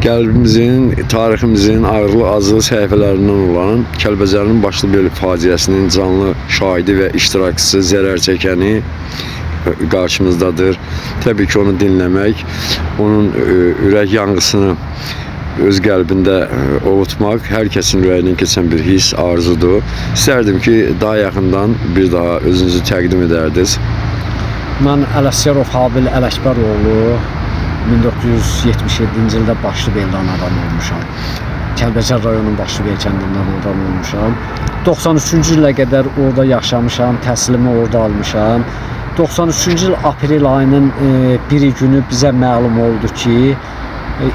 Qəlbimizin, tariximizin ağrılı-acılı səhifələrindən olan Kəlbəcərin Başlıbel faciəsinin canlı şahidi və iştirakçısı, zərər çəkəni qarşımızdadır. Təbii ki, onu dinləmək, onun ürək yanğısını öz qəlbində ovutmaq hər kəsin ürəyindən keçən bir his, arzudur. İstərdim ki, daha yaxından bir daha özünüzü təqdim edərdiniz. Mən Ələsgərov Habil Ələkbəroğlu 1977-ci ildə Başlıbeldə anadan olmuşam. Kəlbəcər rayonunun Başlıbel kəndindən anadan olmuşam. 93-cü ilə qədər orada yaşamışam, təhsilimi orada almışam. 93-cü il aprel ayının biri günü bizə məlum oldu ki,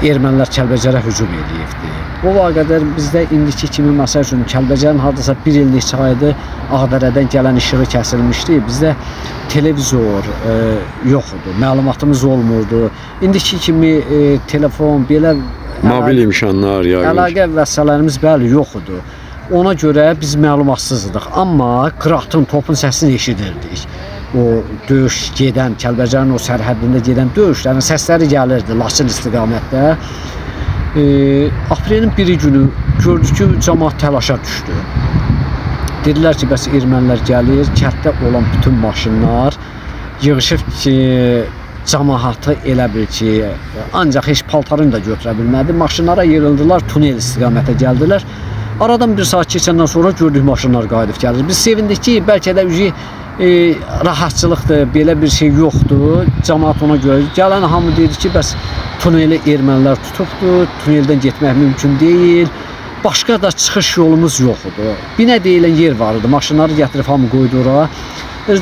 ermənilər Kəlbəcərə hücum eləyibdi. O vaxt qədər bizdə indiki kimi məsəl üçün Kəlbəcərin hardasa bir il neçə aydır Ağdərədən gələn işığı kəsilmişdi. Bizdə televizor yox idi, məlumatımız olmurdu. İndiki kimi telefon, belə Mobil imkanlar yayılmış. Əlaqə vəsaitlərimiz bəli yox idi. Ona görə biz məlumatsız idik. Amma qıratın, topun səsini eşidirdik. O döyüş gedən, Kəlbəcərin o sərhəddində gedən döyüşlərin səsləri gəlirdi Laçın istiqamətdə. Aprelin biri günü gördük ki, camaat təlaşa düşdü. Dedilər ki, bəs ermənilər gəlir, kənddə olan bütün maşınlar yığışıb ki, camaatı elə bil ki, ancaq heç paltarını da götürə bilmədi. Maşınlara yığıldılar, tunel istiqamətə gəldilər. Aradan bir saat keçəndən sonra gördük maşınlar qayıdıb gəlir. Biz sevindik ki, bəlkə də ücü rahatçılıqdır, belə bir şey yoxdur. Camaat ona görə gələn hamı dedi ki, bəs tuneli ermənilər tutubdur, tuneldən getmək mümkün deyil. Başqa da çıxış yolumuz yox idi. Binə deyilən yer var idi. Maşınları gətirib hamı qoydu ora.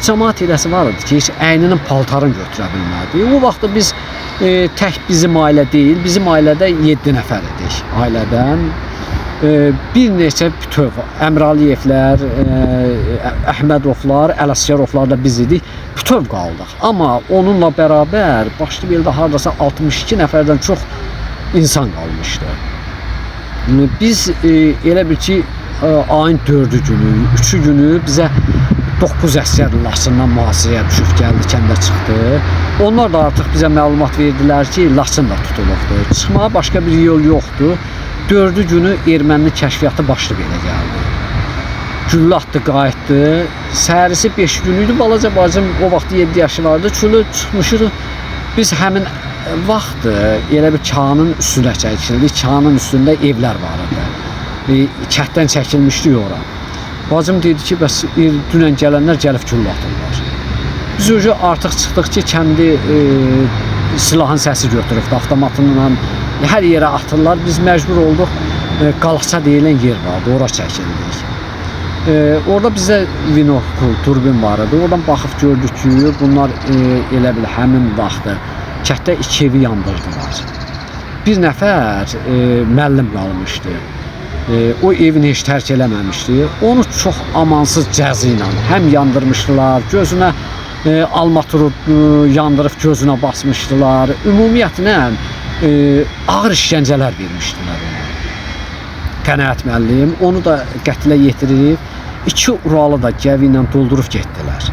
Camaat eləsi var idi ki, heç əyninin paltarını götürə bilmədi. O vaxt biz tək bizim ailə deyil, bizim ailədə 7 nəfər idik ailədən. Bir neçə bütöv Əmraliyevlər, Əhmədovlar, Ələsgərovlar da biz idik. Bütöv qaldıq. Amma onunla bərabər Başlıbeldə hardasa 62 nəfərdən çox insan qalmışdı. Biz elə bil ki, ayın 4-ü günü, 3-ü günü bizə 9 əsgər Laçından mühasirəyə düşüb gəldi, kəndə çıxdı. Onlar da artıq bizə məlumat verdilər ki, Laçın da tutulubdur. Çıxmağa başqa bir yol yoxdur. 4-ü günü ermənili kəşfiyyatı Başlıbelə gəldi. Güllə atdı, qayıtdı. Səhərisi 5 günü idi. Balaca bacım o vaxt 7 yaşı vardı. Çölü çıxmışıq. Biz həmin vaxt elə bir kanın üstünə çəkildik. Kanın üstündə evlər var idi. Kənddən çəkilmişdik ora. Bacım dedi ki, bəs dünən gələnlər gəlib güllə atırlar. Biz öcü artıq çıxdıq ki, kəndi silahın səsi götürübdü, avtomatınla hər yerə atırlar. Biz məcbur olduq, Qalaça deyilən yer vardı, ora çəkildik. Orada bizə vinokul, turbin var idi. Oradan baxıb gördük ki, bunlar elə bil həmin vaxtı kənddə 2 evi yandırdılar. Bir nəfər müəllim qalmışdı. O evini heç tərk eləməmişdi. Onu çox amansız cəzi ilə həm yandırmışdılar, gözünə almaturu yandırıb gözünə basmışdılar. Ümumiyyətlə ağır işgəncələr vermişdilər ona. Qənaət müəllim onu da qətlə yetirib, 2 Uralı da gəvi ilə doldurub getdilər.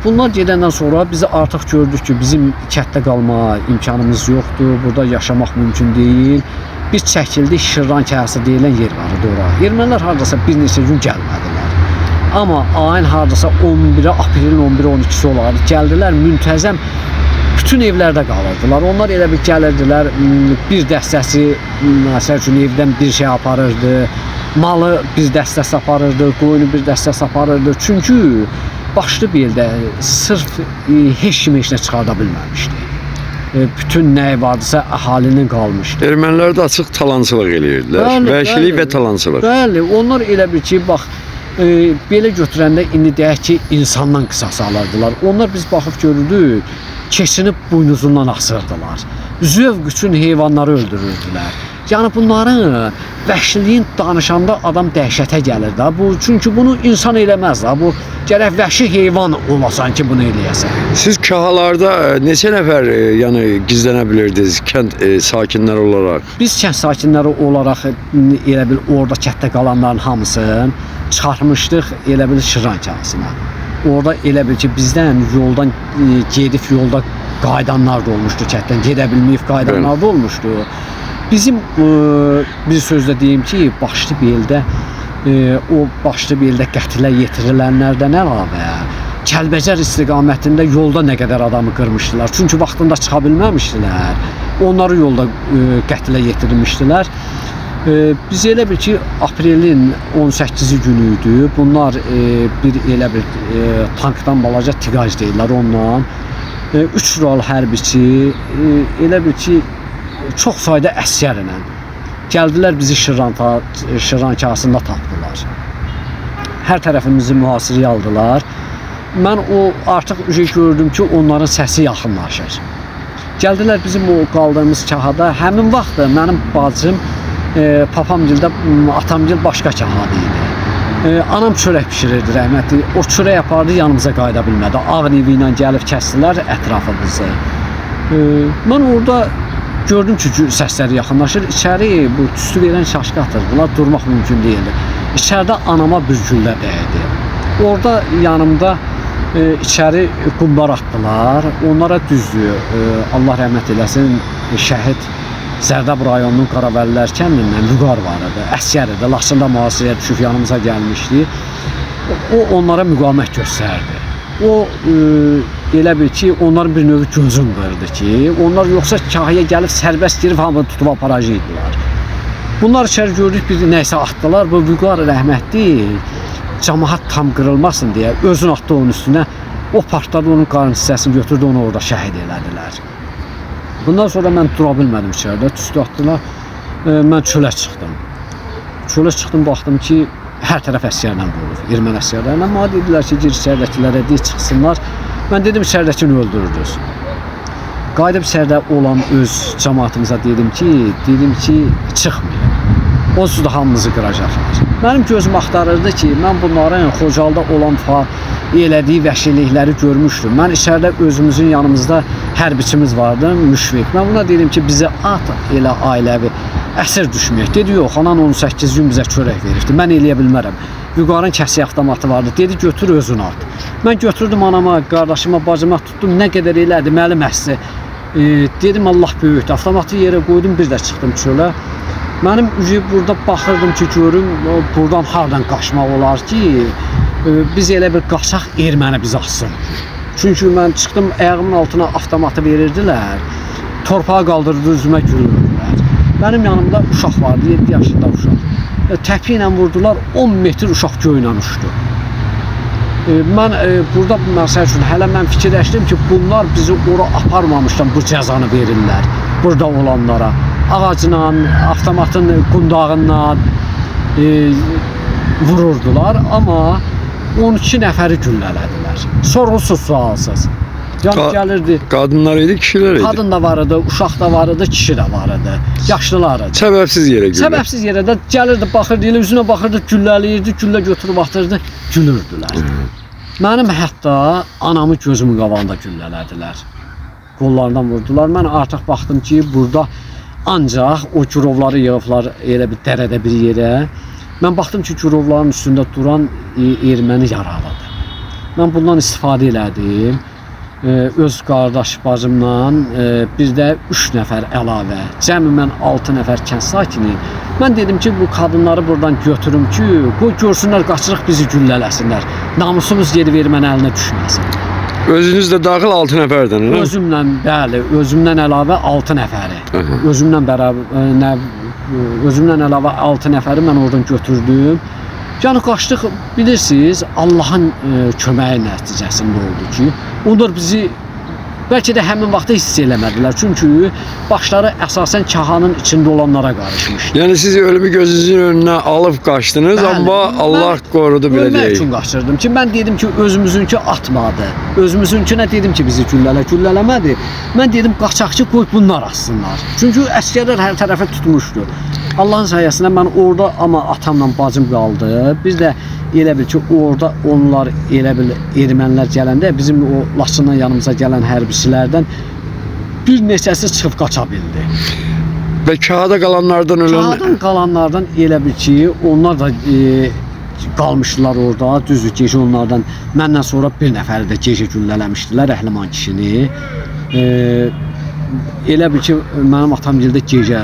Bunlar gedəndən sonra biz artıq gördük ki, bizim kənddə qalma imkanımız yoxdur, burada yaşamaq mümkün deyil. Biz çəkildik, Şırdan kəhəsi deyilən yer var idi ora. Ermənilər hardasa bir neçə gün gəlmədilər. Amma ayın hardasa 11-i, aprelin 11-i, 12-si olardı. Gəldilər, müntəzəm bütün evlərdə qalırdılar. Onlar elə bir gəlirdilər, bir dəstəsi məsəl üçün evdən bir şey aparırdı, malı bir dəstəsi aparırdı, qoyunu bir dəstəsi aparırdı. Çünki Başlıbeldə sırf heç kim heç nə çıxarda bilməmişdi. Bütün nə vardısa əhalinin qalmışdı. Ermənilər də açıq talançılıq eləyirdilər. Bəli, Vəhşilik bəli. və talançılıq. Bəli, onlar elə bil ki, bax, belə götürəndə indi deyək ki, insandan qisas alırdılar. Onlar biz baxıb görürdük, keçini buynuzundan asırdılar. Zövq üçün heyvanları öldürürdülər. Yəni bunların vəhşiliyin danışanda adam dəhşətə gəlir də. Bu çünki bunu insan eləməz də. Bu gərək vəhşi heyvan olasan ki, bunu eləyəsən. Siz kahalarda neçə nəfər yəni gizlənə bilirdiniz kənd sakinləri olaraq? Biz kənd sakinləri olaraq elə bil orada kənddə qalanların hamısını çıxartmışdıq elə bil Şırdan kahasına. Orada elə bil ki, bizdən yoldan gedib yolda Qayıdanlar da olmuşdu kənddən, gedə bilməyib qayıdanlar da olmuşdu. Bizim bir sözlə deyim ki, Başlıbeldə o Başlıbeldə qətlə yetirilənlərdən əlavə Kəlbəcər istiqamətində yolda nə qədər adamı qırmışdılar. Çünki vaxtında çıxa bilməmişdilər. Onları yolda qətlə yetirmişdilər. Biz elə bil ki, aprelin 18-i günü idi. Bunlar bir elə bir tankdan balaca tiqaj deyirlər ondan. 3 ural hərbiçi, elə bil ki, çox sayda əsgərlə gəldilər, bizi Şırran kahasında tapdılar. Hər tərəfimizi mühasirəyə aldılar. Mən o artıq gördüm ki, onların səsi yaxınlaşır. Gəldilər bizim o qaldığımız kahada. Həmin vaxt mənim bacım, papamgildə, atamgil başqa kahada idi. Anam çörək bişirirdi rəhmətli. O çörək apardı, yanımıza qayıda bilmədi. Ağ nevi ilə gəlib kəsdilər ətrafımızı. Mən orada gördüm ki, səsləri yaxınlaşır. İçəri bu tüstü verən şaşqı atırdılar, durmaq mümkün deyildi. İçəridə anama bir güllə dəydi. Orada yanımda içəri qumlar atdılar. Onlara düzdür, Allah rəhmət eləsin, şəhid Zərdab rayonunun Qaravəllər kəndindən Vüqar var idi. Əsgər idi, Laçında mühasirəyə düşüb yanımıza gəlmişdi. O onlara müqavimət göstərdi. O elə bil ki, onların bir növ gözün qırdı ki, onlar yoxsa kahaya gəlib sərbəst girib hamını tutub aparacaqdılar. Bunlar içəri gördük, bir nəsə atdılar. Bu Vüqar rəhmətli camaat tam qırılmasın deyə özünü atdı onun üstünə. O partladı, onun qarın hissəsini götürdü, onu orada şəhid elədilər. Bundan sonra mən dura bilmədim içəridə, tüstü atdılar. Mən çölə çıxdım. Çölə çıxdım, baxdım ki, hər tərəf əsgərlə dolub, erməni əsgərlərlə. Mənə dedilər ki, gir içəridəkilərə, deyir çıxsınlar. Mən dedim, içəridəkini öldürürdünüz. Qayıdıb içəridə olan öz cəmaatımıza dedim ki, çıxmayın. Onsuz da hamımızı qıracaqlar. Mənim gözüm axtarırdı ki, mən bunların Xocalıda olan elədiyi vəhşilikləri görmüşdüm. Mən içəridə özümüzün yanımızda hərbiçimiz vardı, Müşfiq. Mən buna dedim ki, bizi at elə ailəvi əsir düşməyək. Dedi, yox, anan 18 gün bizə çörək veribdi. Mən eləyə bilmərəm. Vüqarın kəsik avtomatı vardı. Dedi, götür özünü at. Mən götürdüm anama, qardaşıma, bacıma tutdum. Nə qədər elədim, əlim əsdi. Dedim, Allah böyükdür. Avtomatı yerə qoydum, bir də çıxdım çölə. Mənim burada baxırdım ki, görüm buradan hardan qaçmaq olar ki, biz elə bir qaçaq erməni bizi atsın. Çünki mən çıxdım, ayağımın altına avtomatı verirdilər, torpağa qaldırdı, üzümə gülürdülər. Mənim yanımda uşaq vardı, 7 yaşında uşaq. Təpi ilə vurdular, 10 metr uşaq göylə uçdu. Mən burada məsəl üçün hələ mən fikirləşdim ki, bunlar bizi ora aparmamışdan bu cəzanı verirlər burada olanlara. Ağacla, avtomatın qundağından vururdular, amma 12 nəfəri güllələdilər. Sorğusuz, sualsız. Yəni gəlirdi. Qadınlar idi, kişilər idi. Qadın da var idi, uşaq da var idi, kişi də var idi, yaşlılar idi. Səbəbsiz yerə güllə. Səbəbsiz yerə də gəlirdi, baxırdı, elə üzünə baxırdı, güllələyirdi, güllə götürüb atırdı, gülürdülər. Mənim hətta anamı gözümün qabağında güllələdilər. Qollarından vurdular. Mən artıq baxdım ki, burada ancaq o gürovları yığıblar elə bir dərədə bir yerə. Mən baxdım ki, gürovların üstündə duran erməni yaralıdır. Mən bundan istifadə elədim. Öz qardaş bacımla bir də 3 nəfər əlavə, cəmi mən 6 nəfər kənd sakini. Mən dedim ki, bu qadınları buradan götürüm ki, qoy görsünlər, qaçırıq bizi güllələsinlər. Namusumuz gedib erməni əlinə düşməsin. Özünüz də daxil 6 nəfərdən, elə? Özümlə, bəli, özümdən əlavə 6 nəfəri. Özümlə bərabər, özümdən əlavə 6 nəfəri mən oradan götürdüm. Yəni qaçdıq, bilirsiniz, Allahın köməyi nəticəsində oldu ki, onlar bizi bəlkə də həmin vaxtda hiss eləmədilər. Çünki başları əsasən kahanın içində olanlara qarışmışdı. Yəni siz ölümü gözünüzün önünə alıb qaçdınız, bəli, amma Allah qorudu belə ölmək deyək. Üçün qaçırdım ki, mən dedim ki, özümüzünkü atmadı. Özümüzünkünə dedim ki, bizi güllələ, güllələmədi. Mən dedim, qaçaq ki, qoy bunlar atsınlar. Çünki əsgərlər hər tərəfə tutmuşdu. Allahın sayəsində mən orada, amma atamla bacım qaldı. Biz də elə bil ki, orada onlar elə bil ermənilər gələndə bizim o Laçından yanımıza gələn hərbiçilərdən bir neçəsi çıxıb qaça bildi. Və kahada qalanlardan ölən... Kahadan qalanlardan elə bil ki, onlar da qalmışdılar orada. Düzdür, gecə onlardan məndən sonra bir nəfəri də gecə güllələmişdilər, Əhliman kişini. Elə bil ki, mənim atamgildə gecə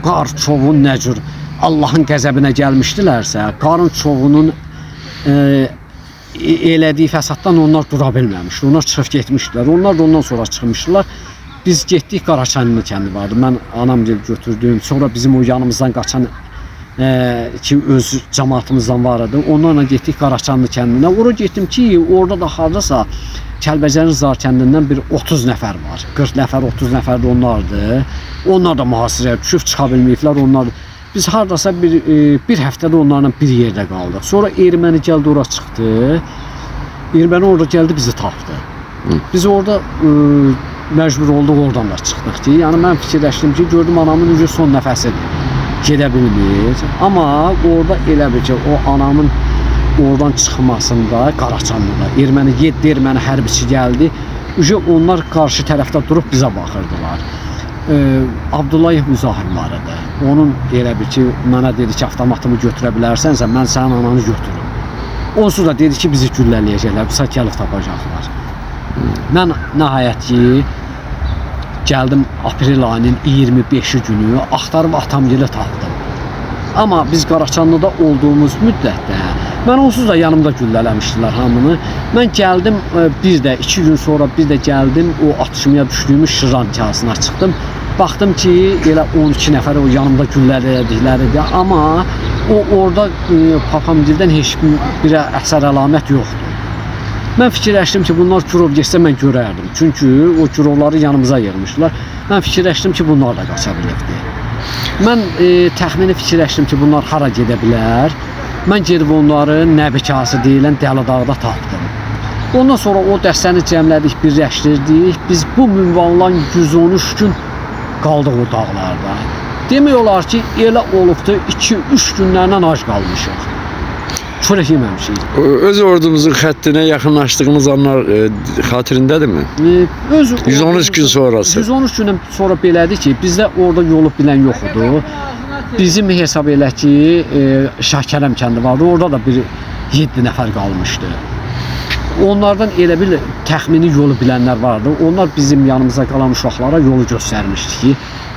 qar çoğun nə cür Allahın qəzəbinə gəlmişdilərsə, qarın çoğunun elədiyi fəsaddan onlar dura bilməmişdi. Onlar çıxıb getmişdilər. Onlar da ondan sonra çıxmışdılar. Biz getdik, Qaraçanlı kəndi vardı. Mən anamgil götürdüm. Sonra bizim o yanımızdan qaçan ki öz cəmaatımızdan var idi. Onlarla getdik Qaraçanlı kəndinə. Ora getdim ki, orada da hardasa Kəlbəcərin Zar kəndindən bir 30 nəfər var. 40 nəfər, 30 nəfər də onlardır. Onlar da mühasirəyə düşüb çıxa bilməyiblər. Onlar biz hardasa bir həftədə onlarla bir yerdə qaldıq. Sonra erməni gəldi ora çıxdı. Erməni orada gəldi bizi tapdı. Biz orada məcbur olduq, oradan da çıxdıq ki, yəni mən fikirləşdim ki, gördüm anamın ucu son nəfəsidir. Gedə bilmir. Amma orada elə bil ki, o anamın oradan çıxmasında Qaraçanlıda erməni 7 erməni hərbiçi gəldi. Ucu onlar qarşı tərəfdə durub bizə baxırdılar. Abdullayev müzahim var idi. Onun elə bil ki, mənə dedi ki, avtomatımı götürə bilərsənsə, mən sənin ananı götürürüm. Onsuz da dedi ki, bizi güllələyəcəklər, bizə gəlib tapacaqlar. Mən nəhayət ki, gəldim aprel ayının 25-i günü axtarıb atamgili tapdım. Amma biz Qaraçanlıda olduğumuz müddətdə mən onsuz da yanımda güllələmişdilər hamını. Mən gəldim bir də 2 gün sonra bir də gəldim o atışmaya düşdüyümüz Şıran kasına çıxdım. Baxdım ki, elə 12 nəfər o yanımda güllələdikləridir. Amma o orada papamgildən heç bir əsər əlamət yoxdur. Mən fikirləşdim ki, bunlar girov getsə mən görərdim. Çünki o girovları yanımıza yığmışdılar. Mən fikirləşdim ki, bunlar da qaça bilibdi. Mən təxmini fikirləşdim ki, bunlar hara gedə bilər. Mən gedib onları Nəbikası deyilən Dəlidağda tapdım. Ondan sonra o dəstəni cəmlədik, birləşdirdik. Biz bu ünvanla 113 gün qaldıq o dağlarda. Demək olar ki, elə olubdu 2-3 günlərlə ac qalmışıq. Çörək yeməmişik. Öz ordumuzun xəttinə yaxınlaşdığınız anlar xatirindədirmi? Öz 113 gün sonrası. 113 gündən sonra belədir ki, bizdə orada yolu bilən yox idi. Bizim hesab elə ki, Şahkərəm kəndi vardı. Orada da bir 7 nəfər qalmışdı. Onlardan elə bil təxmini yolu bilənlər vardı. Onlar bizim yanımıza qalan uşaqlara yolu göstərmişdi ki,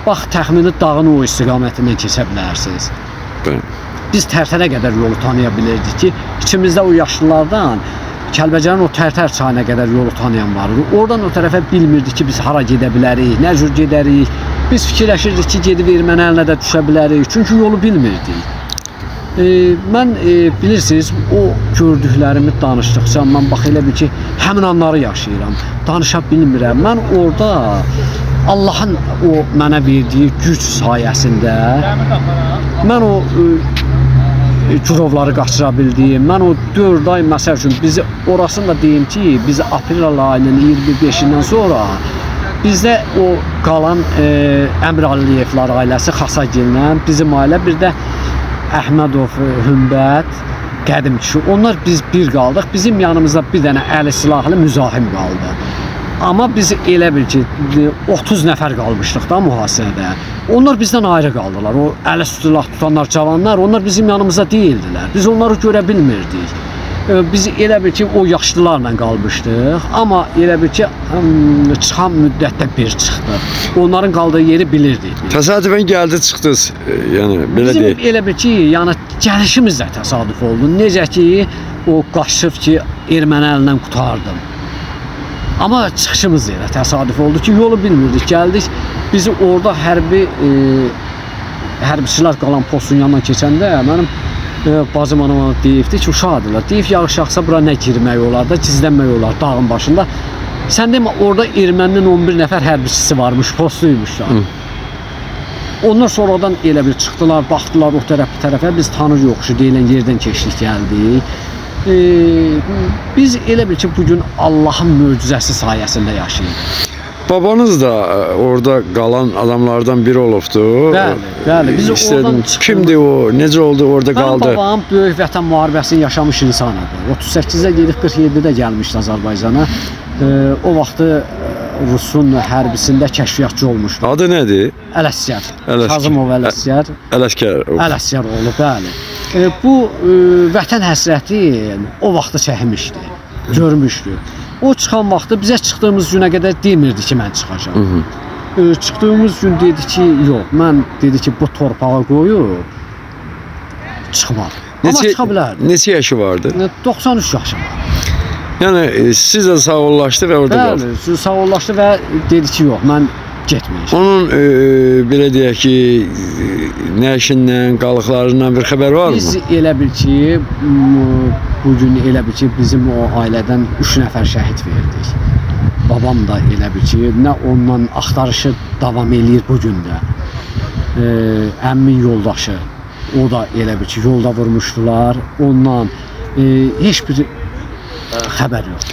bax təxmini dağın o istiqamətindən keçə bilərsiniz. Bəli. Biz Tərtərə qədər yolu tanıya bilirdik ki, içimizdə o yaşlılardan Kəlbəcərin o Tərtər çayına qədər yolu tanıyan var idi. Oradan o tərəfə bilmirdik ki, biz hara gedə bilərik, nə cür gedərik. Biz fikirləşirdik ki, gedib erməni əlinə də düşə bilərik. Çünki yolu bilmirdik. Mən bilirsiniz, o gördüklərimi danışdıqca mən bax elə bil ki, həmin anları yaşayıram. Danışa bilmirəm. Mən orada Allahın o mənə verdiyi güc sayəsində mən o girovları qaçıra bildim. Mən o 4 ay məsəl üçün bizi orasını da deyim ki, bizi aprel ayının 25-dən sonra bizdə o qalan Əmir Əliyevlər ailəsi Xasagillə, bizim ailə, bir də Əhmədov Hümbət, qədim kişi. Onlar biz bir qaldıq. Bizim yanımızda bir dənə əli silahlı müzahim qaldı. Amma biz elə bil ki, 30 nəfər qalmışdıq da mühasirədə. Onlar bizdən ayrı qaldılar. O əli silah tutanlar, cavanlar, onlar bizim yanımızda deyildilər. Biz onları görə bilmirdik. Biz elə bil ki, o yaşlılarla qalmışdıq. Amma elə bil ki, çıxan müddətdə bir çıxdı. Onların qaldığı yeri bilirdik biz. Təsadüfən gəldi çıxdınız. Yəni belə Bizim deyək. elə bil ki, yəni gəlişimiz də təsadüf oldu. Necə ki, o qaçıb ki, erməni əlindən qurtardım. Amma çıxışımız elə təsadüf oldu ki, yolu bilmirdik. Gəldik, bizi orada hərbi hərbiçilər qalan postun yanından keçəndə mənim bacım anam deyibdi ki, uşaqdırlar. Deyib yağış yağsa bura nə girmək olar da, gizlənmək olar dağın başında. Sən demə orada erməninin 11 nəfər hərbiçisi varmış, postluymuşlar. Onlar sonradan elə bir çıxdılar, baxdılar o tərəf bu tərəfə, biz Tanrı yoxuşu deyilən yerdən keçdik, gəldik. Biz elə bil ki, bugün Allahın möcüzəsi sayəsində yaşayırıq. Babanız da orada qalan adamlardan biri olubdu. Bəli, bəli. Biz İstədim, oradan çıxdığımız- kimdi o? Necə oldu orada Mənim qaldı? babam Böyük Vətən müharibəsini yaşamış insan idi. 38-də gedib 47-də gəlmişdi Azərbaycana. O vaxtı Rusun hərbisində kəşfiyyatçı olmuşdu. Adı nədir? Ələsgər. Ələsgər. Kazımov Ələsgər. Ələsgər. Ələsgər oğlu, bəli. Bu vətən həsrəti o vaxtı çəkmişdi, görmüşdü. O çıxan vaxtı bizə çıxdığımız günə qədər demirdi ki, mən çıxacağam. Çıxdığımız gün dedi ki, yox, mən dedi ki, bu torpağa qoyub çıxmam. Amma çıxa bilərdi. Neçə yaşı vardı? 93 yaşı var. Yəni siz də sağollaşdı və orada qaldı. Bəli, sağollaşdı və dedi ki, yox, mən getməyəcəm. Onun belə deyək ki, nəşindən, qalıqlarından bir xəbər varmı? Biz elə bil ki, bu gün elə bil ki, bizim o ailədən 3 nəfər şəhid verdik. Babam da elə bil ki, nə ondan axtarışı davam eləyir bu gün də. Əmmin yoldaşı, o da elə bil ki, yolda vurmuşdular. Ondan heç bir xəbər yox.